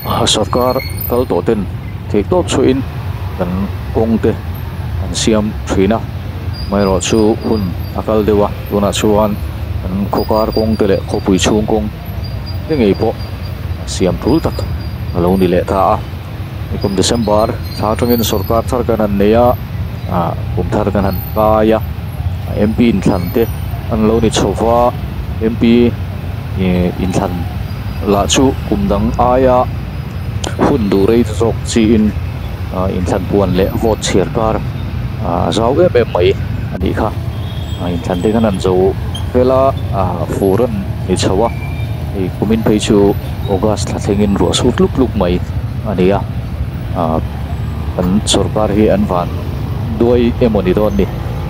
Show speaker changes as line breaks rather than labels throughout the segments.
Sorkar kal tawh ten theih tawp chhuahin kan kawng te an siam thin a amaherawh chu hun a kal deuh a tunah chuan kan khaw kar kawng te leh khawpui chhung kawng te ngei pawh siam tul tak a lo ni leh ta a nikum December thla atangin sorkar thar kan han nei a ah kum thar kan han kai a M_P inthlan te an lo ni chho va M_P ih inthlan lah chu kum dang aia hun duh rei zawk chiin ah inthlan puan leh vote chhiar kar ah a zau em em mai a nih kha ah inthlan te khan an zo fel a ah fur an ni chho a hei kumin phei chu august thla thlengin ruah sur tluk tluk mai a ni a ah kan sorkar hi an van duai emaw ni dawn ni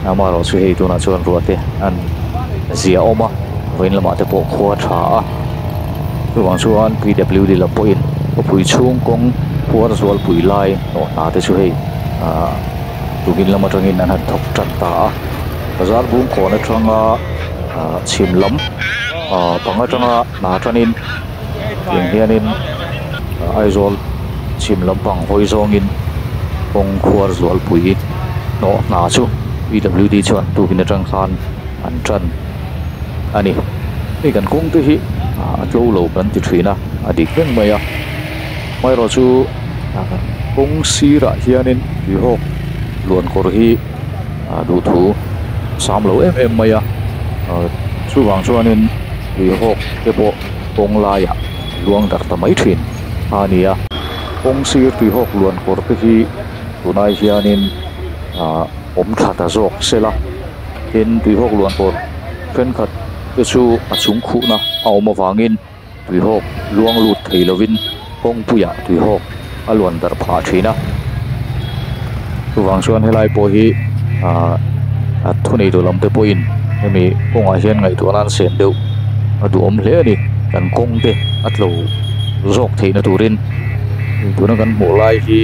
amaherawh chu hei tunah chuan ruah te an zia awm a vawiin lamah te pawh khua tha a chuvang chuan P W D lam pawhin khawpui chhung kawng khuar zualpui lai hnawh hna te chu hei ah tukin lam atangin an han thawk tan ta a bazar bung kawn atanga ah chhim lam ah pang atanga hna tanin tiang hianin Aizawl chhim lampang hawi zawngin kawng khuar zualpui hnawh hna chu P W D chuan tukin atang khan an tan a ni hei kan kawng te hi a tlo lo kan ti thin a a dik reng mai a amaherawh chu kawng sirah hianin tuihawk luan kawr hi a duhthu sam lo em em mai a chuvang chuanin tuihawk te pawh kawng laiah luang darh ta mai thin a ni a kawng sir tuihawk luan kawr te hi tunai hianin ah awm tha ta zawk sela tin tuihawk luan kawr thenkhat te chu a chung khuhna a awm avangin tuihawk luang lut thei lovin kawngpuiah tuihawk a luan darh phah thin a chuvang chuan helai pawh hi ah a thunei duh lam te pawhin hemi kawngah hian ngaihtuah nan sen deuh a duhawm hle a ni kan kawng te a tlo zawk theihna turin tuna kan hmuh lai hi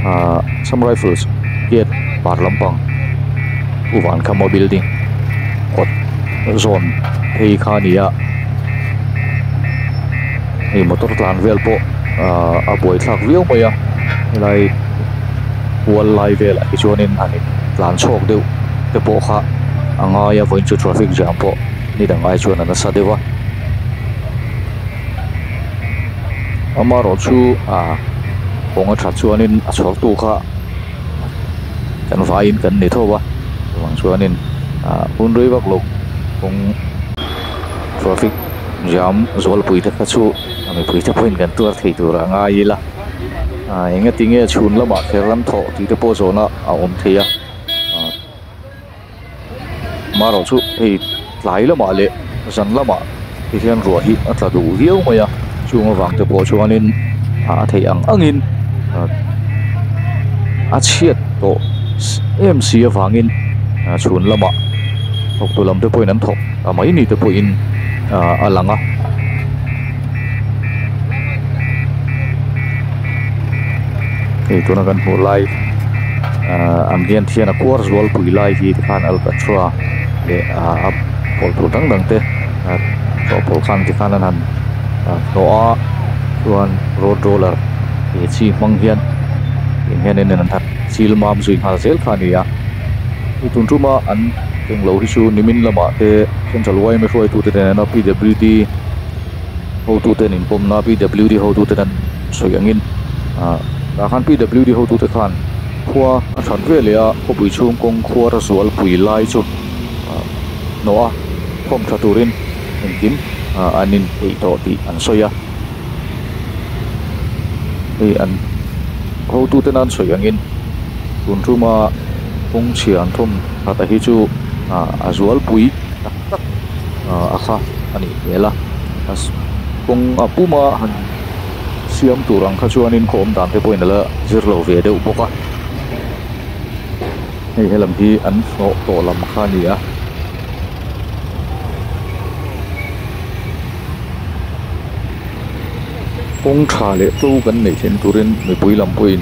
ah Assam Rifles gate par lampang Uvankhama building kawt zawn phei kha a ni a hei motor tlan vel pawh ahh a buaithlak viau mai a helai kual lai velah hi chuanin han in tlan chhawk deuh te pawh kha a ngai a vawiin chu traffic jam pawh ni dang ai chuan a nasa deuh a amaherawh chu ah kawng a that chuanin a chhawr tu kha kan vaiin kan ni tho a chuvang chuanin ah hun rei vak lo kawng traffic jam zualpui te kha chu a mipui te pawhin kan tuar thei tur a ngai ila ah eng ati nge chhun lamah kher an thawh tih te pawh zawhna a awm thei a ah marawh chu hei tlai lamah leh zan lamah ti hian ruah hi a tla duh viau mai a chung avang te pawh chuanin a theih ang angin a chhiat tawh em si avangin chhun lamah thawktu lam te pawhin an thawk ta mai ni te pawhin a lang a. Hei tuna kan hmuh lai ang hian thian a khuar zual pui lai hi tikhan alkatra leh a pawlh tur dang dang te chawhpawlh khan tikhan an han hnawh a chuan road roller he chi hmang hian tiang hianin an han chil mam zui nghal zel kha a ni a hei tun tuma an englo hi chu nimin lamah te central yma hruaitute nena P W D hotute an inpawmna P W D hotute an sawi angin ah tah khan P W D hotute khan khua a that ve leh a khawpui chhung kawng khuar zualpui lai chu ah hnawh a khawm tha turin engkim ah an inpeih tawh tih an sawi a hei an hotute an sawi angin tun tuma kawng chhia an thawm that a hi chu ah a zualpui tak tak ah a kha a nih hmel a kawng a puma han siam tur ang kha chuanin khaw awm dan te pawhin a la zir lo ve deuh bawk a hei helam hi an hnawh tawh lam kha a ni a. Kawng tha leh tlo kan neih theihna turin mipui lam pawhin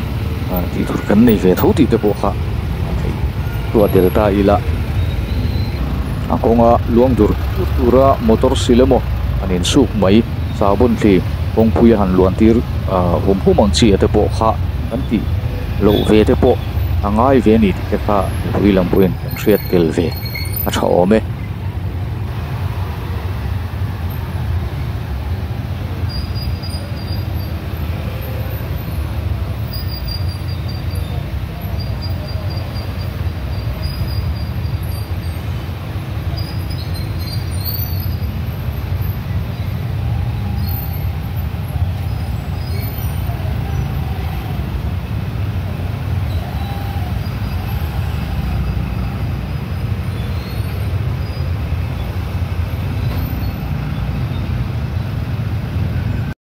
tih tur kan nei ve tho tih te pawh kha a theih chhuah tel ta ila a kawnga luang dur dur tura motor sil emaw an insuk mai sabun thli. Kawngpui a han luan tir ah hum hum ang chi ah te pawh kha kan tih loh ve te pawh a ngai ve a ni tih te kha mipui lam pawhin kan hriat tel ve a tha awm e.